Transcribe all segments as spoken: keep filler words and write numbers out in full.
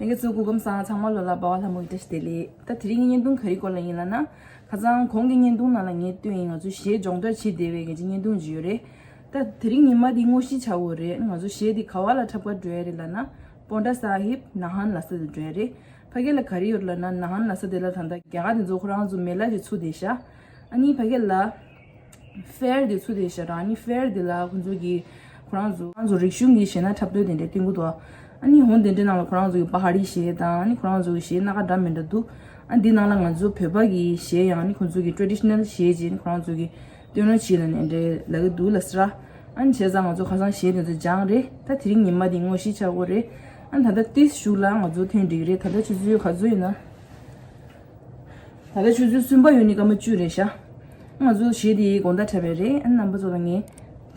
ངེད་ཚོ་སྐུ་ཁམས་བཟང་། ཚང་མ་ལོ་ལ་སྦ་བ་ལྷ་མོ་ཡི་བཀྲ་ཤིས་བདེ་ལེགས། ད་དེ་རིང་གི་བརྙན་ཐུང་ག་རེ་སྐོར་ལ་ཡིན་ལབ་ན། ཁ་སང་གོང་གི་བརྙན་ཐུང་ནང་ལ་ངས་སྟོན་ཡིན། ང་ཚོ་གཞས་སྦྱོང་བརྡར་བྱེད་བསྡད་པའི་གི་བརྙན་ཐུང་ཅིག་ཡོད་རེད། ད་དེ་རིང་ཉི་མ་འདི་དངོས་གཞི་ཆགས་ཡོད་རེད། ང་ཚོ་གཞས་འདི་ག་བ་ལ་འཁྲབ་ག་འགྲོ་ཡ་རེད་ལབ་ན། པོན་ཊ་སཱ་ཧིབ་ན་ཧན་ལ་ས་དེ་འགྲོ་ཡ་རེད། ཕ་གི་ལ་ག་རེ་ཡོད་ལབ་ན། ན་ཧན་ལ་ས་དེ་ལ་ད་ལྟ་རྒྱ་གར་དེ་ཚོ་ཁོ་རང་ཚོ་མེ་ལ་ཅིག་ཚུགས་བསྡད་ཤག་ཨ་ནི་ཕ་གི་ལ་ཕེར་དེ་ཚུགས་བསྡད་ཤག་ར། ཨ་ནི་ཕེར་དེ་ལ་ཁོ་ཚོ་གི་ཁོ་རང་ཚོ་ཁོ་རང་ཚོ་རིག་གཞུང་གི་གཞས་སྣ་འཁྲབ་སྟོན་དེ་འདྲ་སྟོན་གི་འདུག་ཨ་ནི་འོ་དེ་འདྲའི་ནང་ལ་ཁོ་རང་ཚོ་གི་པ་ཧ་རི་གཞས་དང་། ཨ་ནི་ཁོ་རང་ཚོ་གི་གཞས་སྣ་ཁ་འདྲ་མི་འདྲ་འདུག་ཨ་འདི་ནང་ལ་ང་ཚོ་བོད་པ་གི་གཞས་ཡང་། ཨ་ནི་ཁོ་ཚོ་གི་ཊེ་རེ་ཌི་ཤ་ནལ་གཞས་ཅིག་ཁོ་རང་ཚོ་གི་སྟོན་རོགས་བྱེད་ལབ་ནས་འདྲ་ལབ་གི་འདུག་ལབ་སོང་ར། ཨ་ནི་བྱས་ཙང་ང་ཚོ་ཁ་སང་གཞས་དེ་ཚོ་སྦྱངས་རེད། ད་དེ་རིང་ཉི་མ་འདི་དངོས་གཞི་ཆགས་ཡོད་རེད། ཨ་ནི་ད་ལྟ་ཏོག་ཙམ་གཞུག་ལ་ང་ཚོ་ཐོན་འགྲིག་གི་རེད། ད་ལྟ་ཆུ་ཚོད་ག་ཚོད་ཡིན་ན། ད་ལྟ་ཆུ་ཚོད་གསུམ་པ་ཡོད་ནི་སྐར་མ་བཅུ་རེད་ཤག་ང་ཚོ་གཞས་དེ་དགོང་དག་འཁྲབ་པ་རེད། ཨ་ནི་རྣམ་པ་ཚོ་ལ་ངས་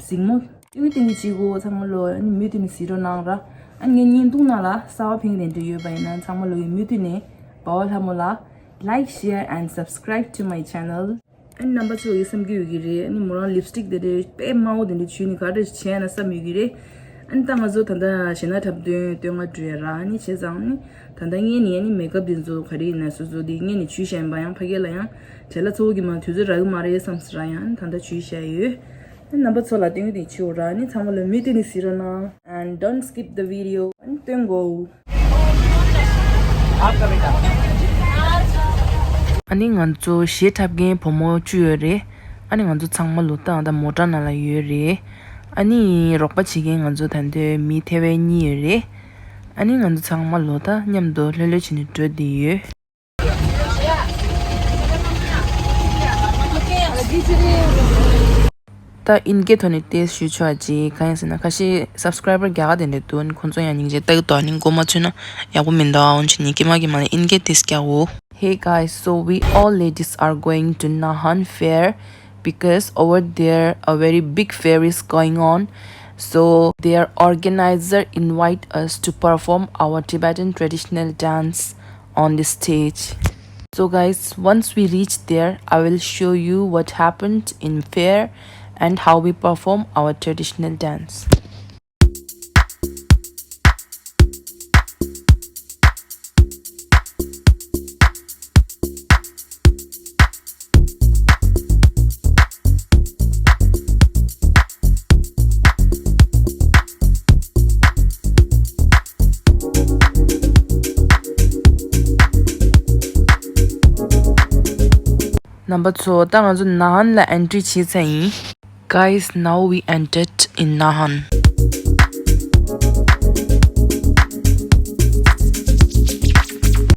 གཟིགས་མོ་ཏིང་ཏིང་གཅིག་གོ། ཚང་མ་ལོ་ཨ་ནི་མུ་མཐུད་ནས་གཟིགས་རོགས་གནང་ར། ཨ་ནི་ངའི་བརྙན་ཐུང་ནང་ལ་གསར་པ་ཕན་གི་དེ་འདྲ་ཡོད་པ་ཡིན་ན། ཚང་མ་ལོ་ཡི་མུ་མཐུད་ནས་སྦ་བ་ལྷ་མོ་ལ་like, share and subscribe to my channel. ཨ་ནི་རྣམ་པ་ཚོ་གི་བསམ་གྱི་ཡོད་ཀྱི་རེད། ཨ་ནི་མོ་རང་ལིབ་སི་ཊིག་དེ་འདྲ་དཔེ་དམར་པོ་དེ་འདྲ་བྱུགས་ནས་ག་འདྲ་བྱས་ན་བསམ་ཡོད་ཀྱི་རེད། ཨ་ནི་ད་ང་ཚོ་ད་ལྟ་གཞས་སྣ་འཁྲབ་སྟོན་སྟོན་ག་འགྲོ་ཡ་ར། ཨ་ནི་བྱས་ཙང་ནི་ད་ལྟ་ངས་ནི་ཨ་ནི་མེག་ཨབ་དེ་ཚོ་ག་རེ་ཡིན་ན་སོ་སོ་དེ་ངས་ནི་བྱུགས་བཞག་ཡིན་པ། ཡང་ཕ་གི་ལ་ཡང་བྲེལ་བ་ཚ་པོ་གི་མ་དུས་ཚོད་རག་གི་མ་རེད་བསམ་སོང་ར། ཡང་ད་ལྟ་བྱུགས་བཞག་ཡོད། ཨ་ནི་རྣམ་པ་ཚོ་ལ་སྟོན་གི་དེ་བྱུགས་ར། ཨ་ནི་ཚང་མ་ལ་མུ་མཐུད་ནས་གཟིགས་རོགས་གནང་། And don't skip the video. ཨ་ནི་སྟོན་གོ། ཨ་ནི་ང་ཚོ་གཞས་འཁྲབ་མཁན་བུ་མོ་བཅུ་ཡོད་རེད། ཨ་ནི་ང་ཚོ་ཚང་མ་ལོ་ཏང་དང་མོ་ཊ་ནང་ལ་ཡོད་རེད། ཨ་ནི་རོགས་པ་བྱེད་མཁན་ང་ཚོ་ད་དུང་མི་ཐེ་བའི་གཉིས་ཡོད་རེད། ཨ་ནི་ང་ཚོ་ཚང་མ་ལོ་ཏང་མཉམ་དུ་ལྷོད་ལྷོད་བྱས་ནས་འགྲོ་བསྡད་ཡོད། ད་ཨིན་སྐད་ཐོག་ནས་ཏོག་ཙམ་ཞུ་ཆོག་ཅིག་གང་ཡིན་ཟེར་ན། ཁ་ཤས་སབ་སི་ཀ་རའི་བར་རྒྱ་གར་དེ་འདྲ་འདུག་ཁོང་ཚོ་ཡང་སྙིང་རྗེ་ལྟ་གི་འདུག་ཨ་ནི་མགོ་མ་ཚོས་ན་ཡག་པོ་མི་འདུག་འོན་ཀྱང་ནི་ཀྱེ་མ་ཀྱེ་མ་ལ་ཨིན་སྐད་ཏོག་ཙམ་རྒྱག་འོ། Hey guys, so we all ladies are going to Nahan Fair because over there a very big fair is going on. So their organizer invite us to perform our Tibetan traditional dance on the stage. So guys, once we reach there, I will show you what happened in fair and how we perform our traditional dance. རྣམ་པ་ཚོ། ད་ང་ཚོ་ནཱ་ཧན་ལ་ཨེན་ཊི་རི་བྱས་ཚར་ཡིན། Guys, now we entered in Nahan.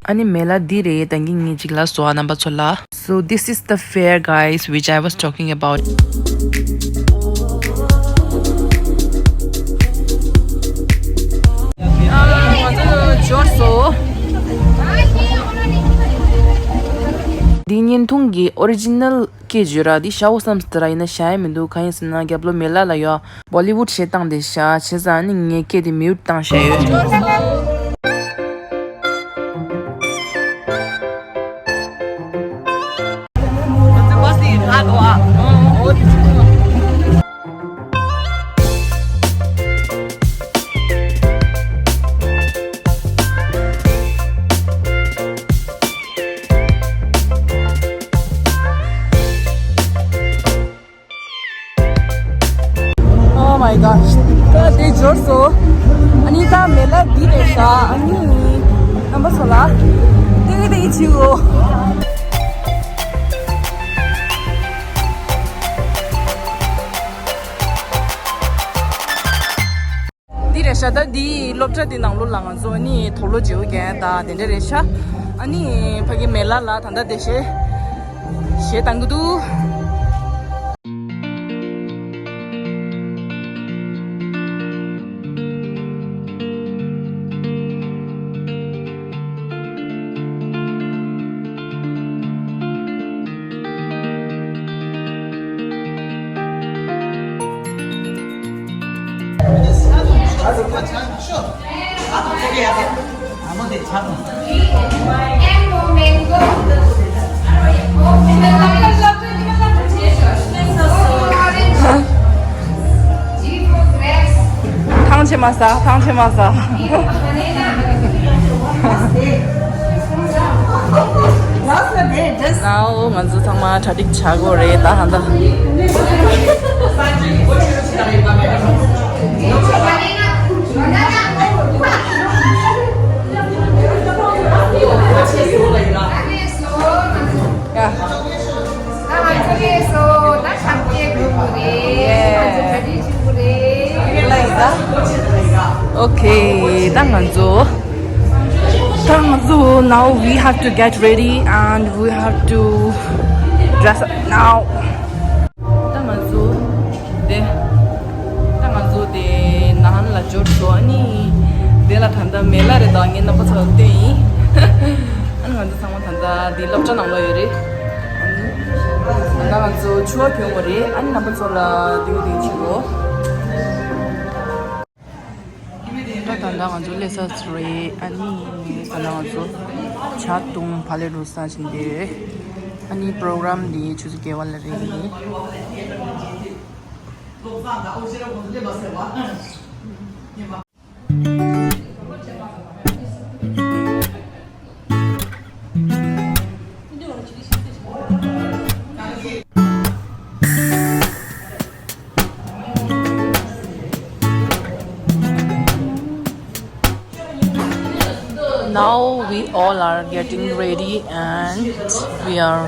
ཨ་ནི་མེ་ལ་འདི་རེད། ད་གིན་ངས་ཅིག་ལབ་སོང་ཨ་རྣམ་པ་ཚོ་ལ། So this is the fair, guys, which I was talking about. འདི་བརྙན་ཐུང་གི་ཨོ་རི་ཇི་ནལ་སྐད་བརྗོད་ར་འདི་བྱའོ་བསམ་སྟེ་ར། ཡིན་ན་བྱ་ཡ་མི་འདུག་གང་ཡིན་ཟེར་ན་རྒྱབ་ལོགས་མེ་ལ་ལ་ཡོད་བོ་ལི་ཝུཌ་གཞས་བཏང་བསྡད་ཤག་བྱས་ཙང་ནི་ངས་སྐད་དེ་མིའུཊ་བཏང་བཞག་ཡོད། Oh my gosh. ད་དེ་འབྱོར་སོང་། ཨ་ནི་ད་མེ་ལ་འདི་རེད་ཤག་ཨ་ནི་རྣམ་པ་ཚོ་ལ་ཏིང་ཏིང་བྱེད་འོ། འདི་རེད་ཤག་ད་འདི་སློབ་གྲྭ་འདི་ནང་ལོགས་ལ་ང་ཚོ་ནི་དུག་ལོག་བརྗེ་པོ་རྒྱག་ད་དེ་འདྲ་རེད་ཤག་ཨ་ནི་ཕ་གི་མེ་ལ་ལ་ད་ལྟ་དེ་གཞས་གཞས་བཏང་གི་འདུག་ཐང་ཆད་མ་ཟ། ཐང་ཆད་མ་ཟ། ལའོ། ང་ཚོ་ཚང་མ་གྲ་སྒྲིག་བྱ་དགོས་རེད་ད་ཧ་ད། ཡ། ད་ང་ཚོ་ལས་སོ་ད་ཁམས་སྐད་གོ་གོ་རེད། ང་ཚོ་ག་རེ་བྱེད་དགོས་རེད། ལ་ཡིན་ད། ཨོ་ཁེ། ད་ང་ཚོ། ད་ང་ཚོ། Now we have to get ready and we have to dress up now. ད་ང་ཚོ་དེ། ད་ང་ཚོ་དེ་ནང་ལ་འབྱོར་སོང་། ཨ་ནི་དེ་ལ་ད་ལྟ་མེ་ལ་རེད་དང་ངའི་རྣམ་པ་ཚོ་ལ་སྟོན་ཡིན། ཨ་ནི་ང་ཚོ་ཚང་མ་ད་ལྟ་དེ་སློབ་གྲྭ་ནང་ལ་ཡོད་རེད། ད་ལྟ་ང་ཚོ་ཕྱུ་པ་ཕུལ་དགོས་རེད། ཨ་ནི་རྣམ་པ་ཚོ་ལ་དེ་གུ་དེ་གུ་བྱེད་དགོས། ད་ད་ལྟ་ང་ཚོ་སླེབས་ཚར་རེད། ཨ་ནི་ད་ལྟ་ང་ཚོ་ཇ་བཏུང་བག་ལེབ་རུ་ས་ཕྱིན་དེ་རེད། ཨ་ནི་པྲོ་གྲམ་འདི་ཆུ་ཚོད་བརྒྱད་པ་ལ་རེད། Now we all are getting ready and we are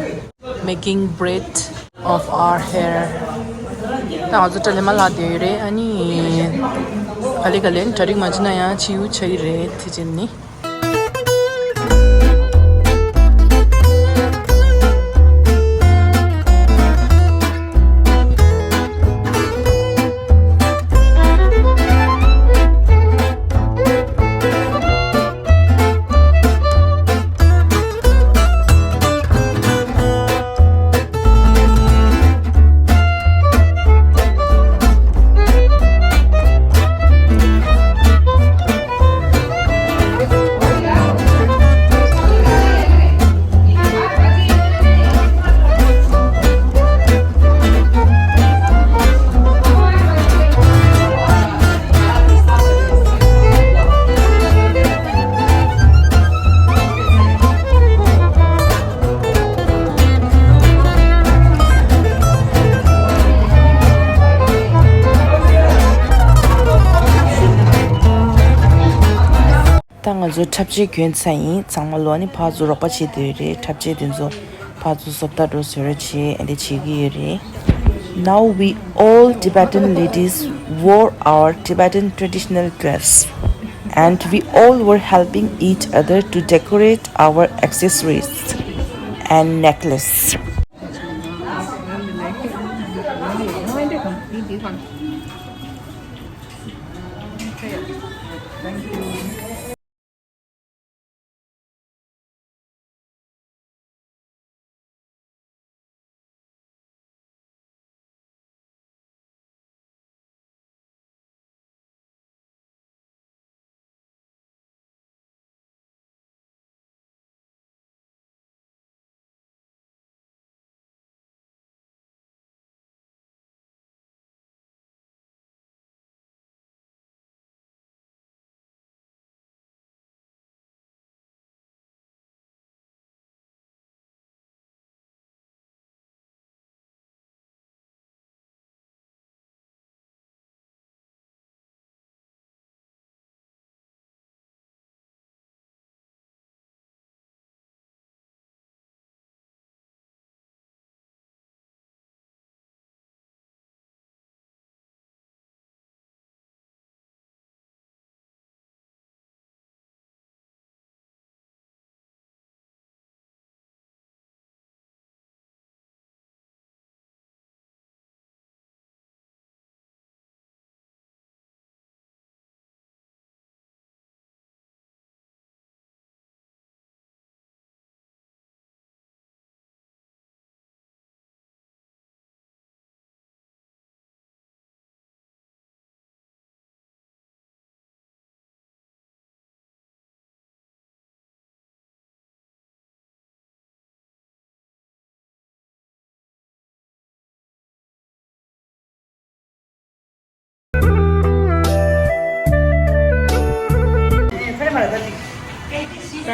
making braid of our hair. ད་ང་ཚོ་ཊ་ལི་མ་ལ་དེ་རེད། ཨ་ནི་ག་ལེ་ག་ལེ་གྲ་སྒྲིག་མ་བྱས་ན་ཡང་ཕྱི་ཡུལ་ཆགས་ཀྱི་རེད་དེ་བྱས་ནི། ད་ང་ཚོ་འཁྲབ་ཆས་གྱོན་ཚར་ཡིན། ཚང་མ་ལོ་ནི་ཕར་ཚུར་རོགས་པ་བྱེད་དེ་རེད། འཁྲབ་ཆས་དེ་ཚོ་ཕར་ཚུར་བཟོ་ལྟ་འགྲོ་བཟོ་ར་བྱེད་ཨ་འདི་བྱེད་ཀྱི་ཡོད་རེད། Now we all Tibetan ladies wore our Tibetan traditional dress and we all were helping each other to decorate our accessories and necklace.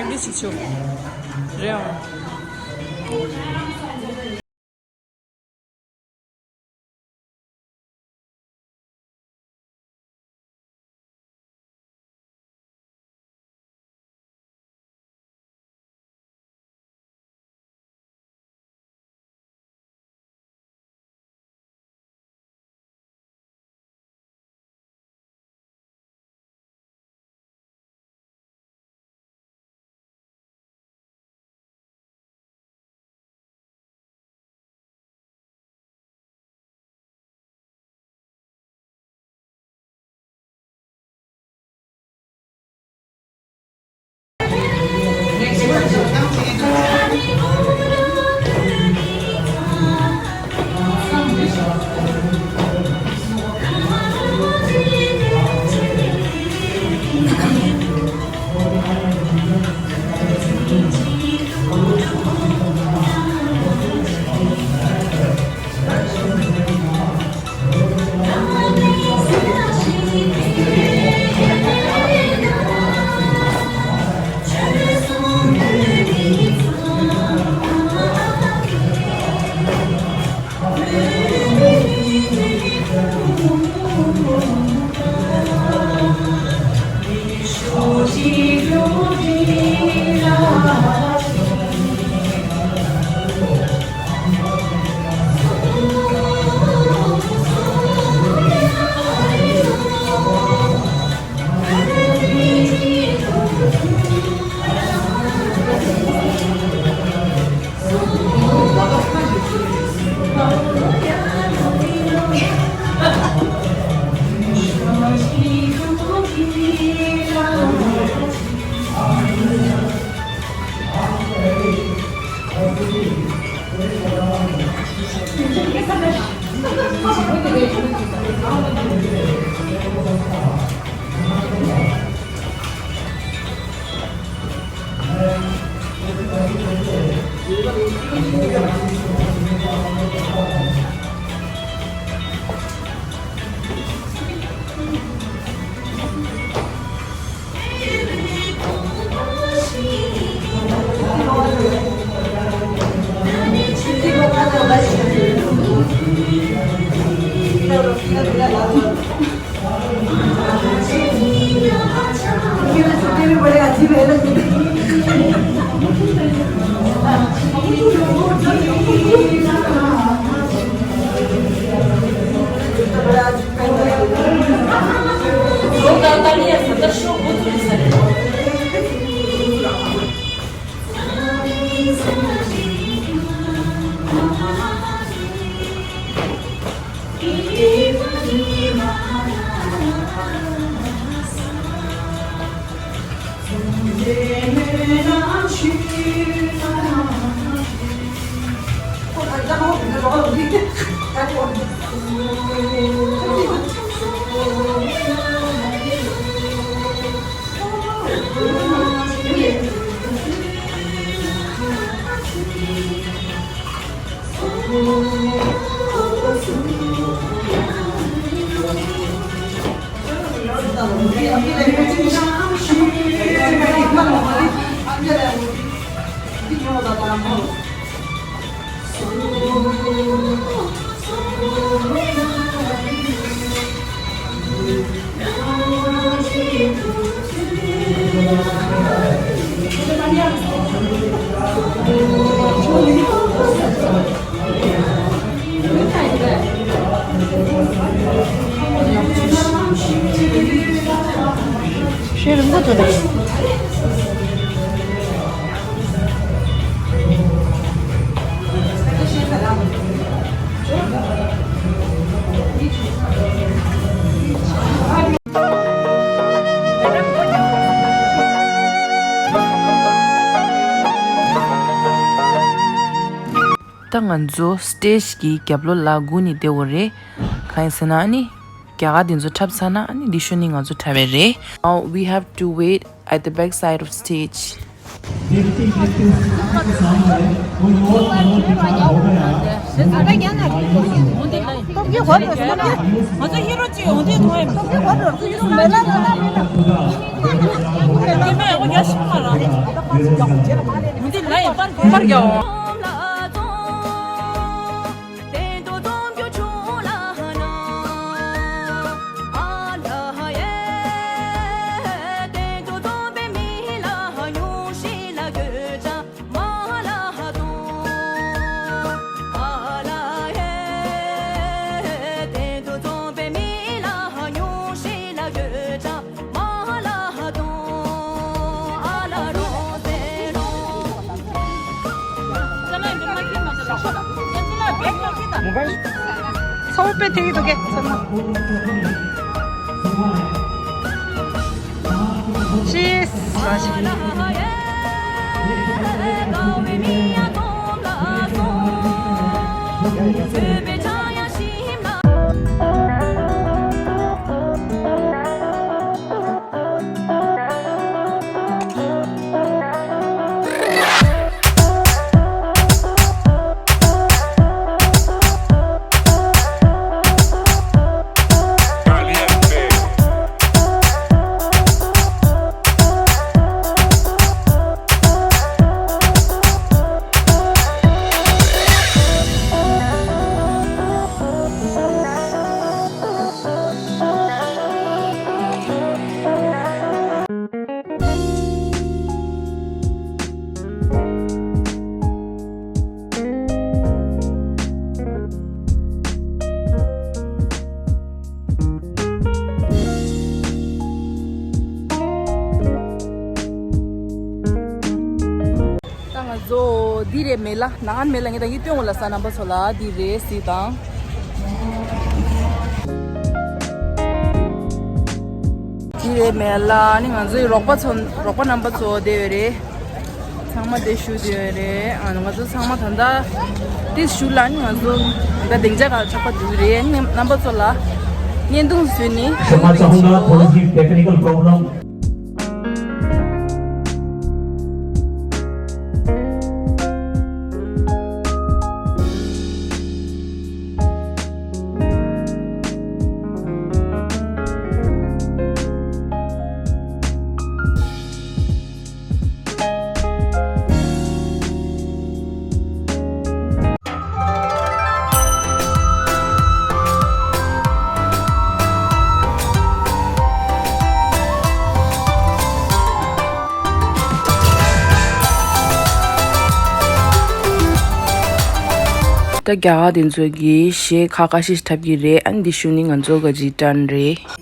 འདི་ཞིག་ཆུ་རེད་ཨང་། ཤེས་རིང་པོ་འདུག་ད། ད་ང་ཚོ་སི་ཊེ་ཇི་གི་རྒྱབ་ལོགས་ལ་སྒུག་ནས་བསྡད་ཡོད་རེད། གང་ཡིན་ཟེར་ན་ཨ་ནི། རྒྱ་གར་འདི་ཚོ་འཁྲབ་ཚར་ན་ཨ་ནི་འདི་ཤོ་ནི་ང་ཚོ་འཁྲབ་པ་རེད། Now we have to wait at the back side of stage. སྟོབས་ཀྱི་འོག་ཏུ་སྟོབས་ཀྱི། ང་ཚོ་ཧི་རོ་ཅིག་འོང་དུས་མཐོང་ཡིན། སྟོབས་ཀྱི་འོག་ཏུ་ཡོད་མེད་ལ་ལ་ལ་མེད་ལ། དེ་མ་ཡག་པོ་ཡག་ཤོས་མ་རེད། འདི་ལ་ཡི་པར་པར་རྒྱག་འོང་། ཚ་བོ་དཔེ་དེ་ཡིན་འདུག་གས། ཚ་མོ། ཤིས། ར་ཤི། ད་ང་ཚོ་འདི་རེད་མེ་ལ། ནང་མེ་ལ་ངས་ད་ཡིད་སྟོན་འོ་ལ་ས་རྣམ་པ་ཚོ་ལ་འདི་རེད་སི་དང་། འདི་རེད་མེ་ལ་ནི་ང་ཚོའི་རོགས་པ་ཚོ་རོགས་པ་རྣམ་པ་ཚོ་བསྡད་ཡོད་རེད། ཚང་མ་དེ་བཞུགས་བསྡད་ཡོད་རེད། ཨ་ང་ཚོ་ཚང་མ་ད་ལྟ་དེ་བཞུགས་ལ་ནི་ང་ཚོ་ད་སྡིངས་ཆ་ག་ཆགས་པ་འདུག་རེད། ནི་རྣམ་པ་ཚོ་ལ་བརྙན་ཐུང་བཟོས་ནི་ཞེ་མ་ཆ་ཧུ་ན་ཐོང་ཞིབ་technical problem། ད་རྒྱ་གར་དེ་ཚོ་གི་གཞས་ཁ་ཁ་ཤས་ཤིག་འཁྲབ་ཀྱི་རེད། ཨ་ནི་འདི་ཞུ་ནི་ང་ཚོ་ག་ཅིག་ཊརན་རེད།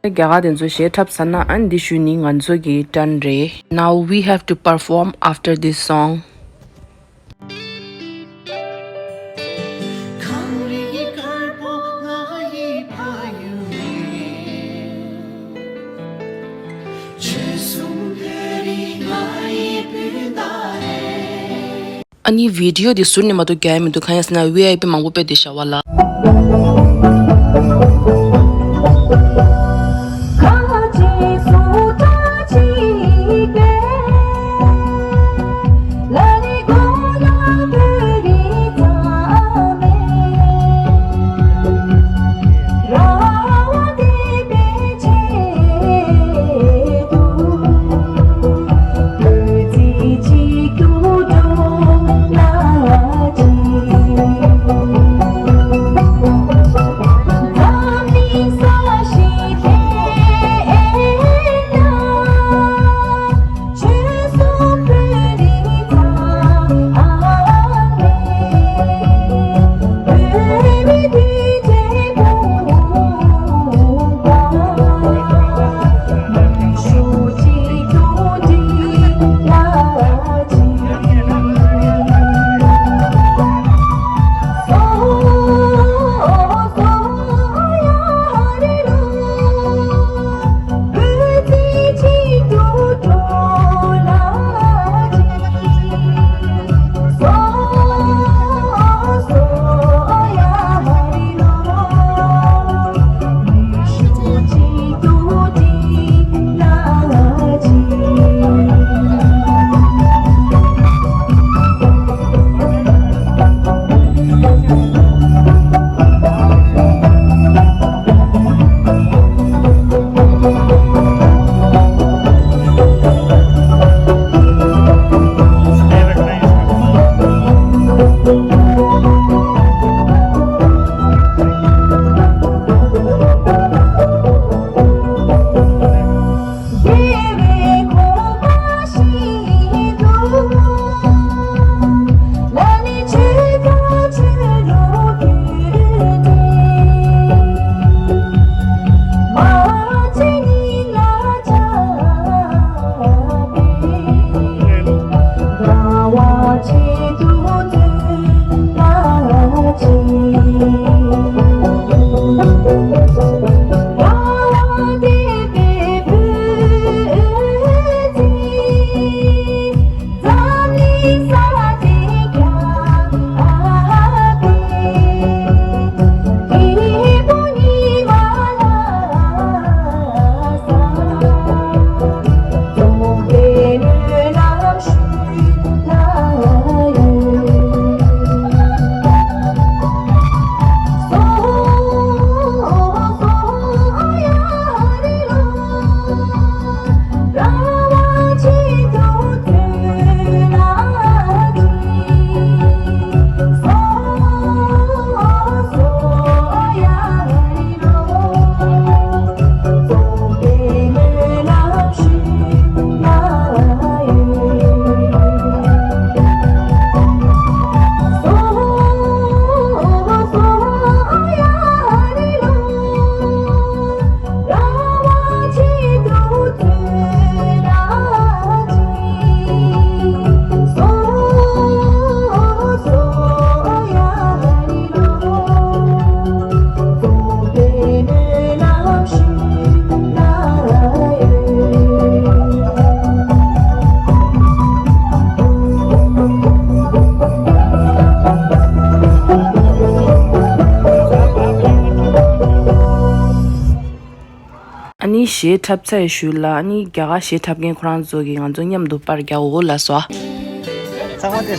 རྒྱ་གར་དེ་ཚོ་གཞས་འཁྲབ་ཚར་ན་ཨ་ནི་འདི་ཞུ་ནི་ང་ཚོ་གི་ཊརན་རེད། Now we have to perform after this song. ནི་བི་ཌི་ཡོ་འདི་ཟུར་ནས་མ་གཏོགས་རྒྱག་ཡ་མི་འདུག་གང་ཡིན་ཟེར་ན་ཝི་ཨའི་པི་མང་པོ་དཔེ་དེ་བཞག་པ་ལ། ཨ་ནི་གཞས་འཁྲབ་ཚར་ཞུས་ལ། ཨ་ནི་རྒྱ་གར་གཞས་འཁྲབ་མཁན་ཁོ་རང་ཚོ་གིས་ང་ཚོ་མཉམ་དུ་པར་རྒྱག་འོ་ལ་སོ། ཚང་མ་ཏེ།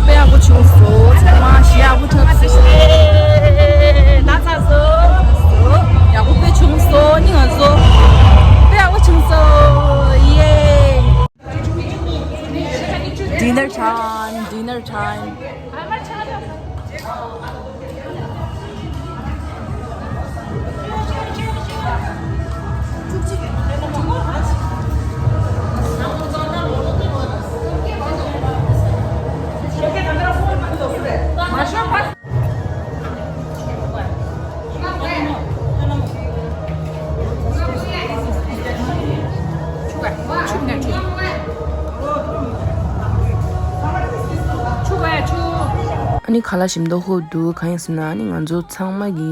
དཔེ་ཡག་པོ་བྱུང་སོང་། ཚང་མ་གཞས་ཡག་པོ་འཁྲབ་སོང་། ལ་ཚ་སོང་། ཡག་པོ་དཔེ་བྱུང་སོང་། ནི་ང་ཚོ་ ཁ་ལག་ཞིམ་མདོག་ཧུབ་འདུག་གང་ཡིན་ཟེར་ན་ཨ་ནི་ང་ཚོ་ཚང་མ་གི་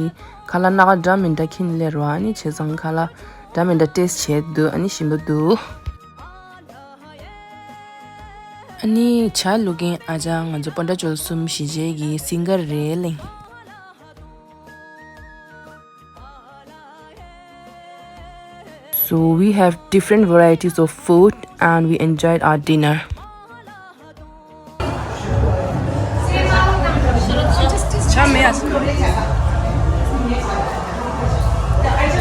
ཁ་ལག་སྣ་ཁ་འདྲ་མི་འདྲ་ཁྱེར་སླེབས་རེད་བ། ཨ་ནི་བྱས་ཙང་ཁ་ལག་འདྲ་མི་འདྲ་ཊེ་སི་ཊི་བྱས་འདུག་ཨ་ནི་ཞིམ་པོ་འདུག་ཨ་ནི་ཇ་བླུག་མཁན་ཨ་ཅག་ང་ཚོ་སྤོན་ཊ་ཇོལ་གསུམ་གཞིས་བྱེས་ཀྱི་སིང་གར་རེད་ལེ། So we have different varieties of food and we enjoyed our dinner.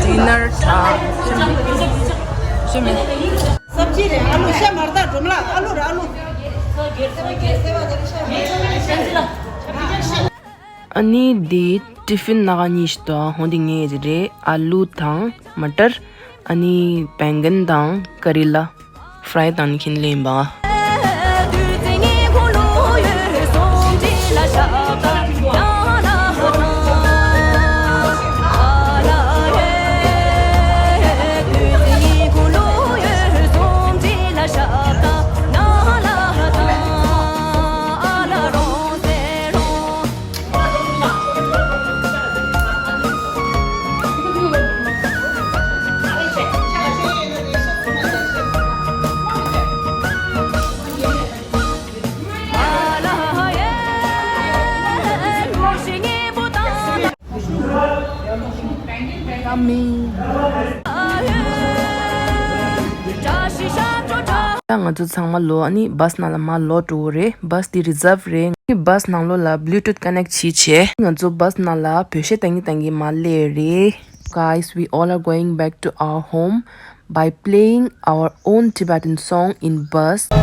ཌི་ནར་ད་ཤེས་མེད། ཤེས་མེད། སབ་ཇི་རེད། ཨ་ལུ་ཤ་མར་དང་སྒྲོམ་ལ་ཨ་ལུ་རེད་ཨ་ལུ། ཨ་ནི་འདི་ཊི་ཕིན་སྣ་ཁ་གཉིས་ཤིག་འདུག་ཧོན་འདི་ངའི་རེད། ཨ་ལུ་དང་མ་ཊར། ཨ་ནི་བེང་གན་དང་ཀ་རི་ལ་ཕ་རའི་དང་ནི་ཁྱེར་སླེབས་ཡིན་པ། ད་ང་ཚོ་ཚང་མ་ལོ་ཨ་ནི་བྷ་སི་ནང་ལ་མར་ལོག་འགྲོ་གི་རེད། བྷ་སི་འདི་རི་ཛརབ་རེད། ཨ་ནི་བྷ་སི་ནང་ལོགས་ལ་བྷུ་ལུ་ཊུཐ་ཀ་ནེག་བྱས་བྱས་ང་ཚོ་བྷ་སི་ནང་ལ་བོད་གཞས་བཏང་གིན་བཏང་གིན་མར་སླེབས་རེད། Guys, we all are going back to our home by playing our own Tibetan song in bus.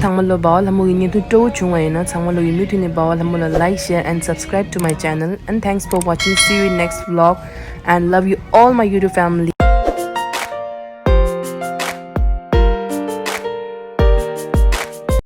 ཚང་མ་ལོ་འབའ་བ་ལྷ་མོ་གི་བརྙན་ཐུང་སྤྲོ་བོ་བྱུང་བ་ཡིན་ན་ཚང་མ་ལོ་ཡིན་མུས་མཐུད་ནས་འབའ་བ་ལྷ་མོ་ལ་like, share and subscribe to my channel and thanks for watching. See you in next vlog and love you all my YouTube family.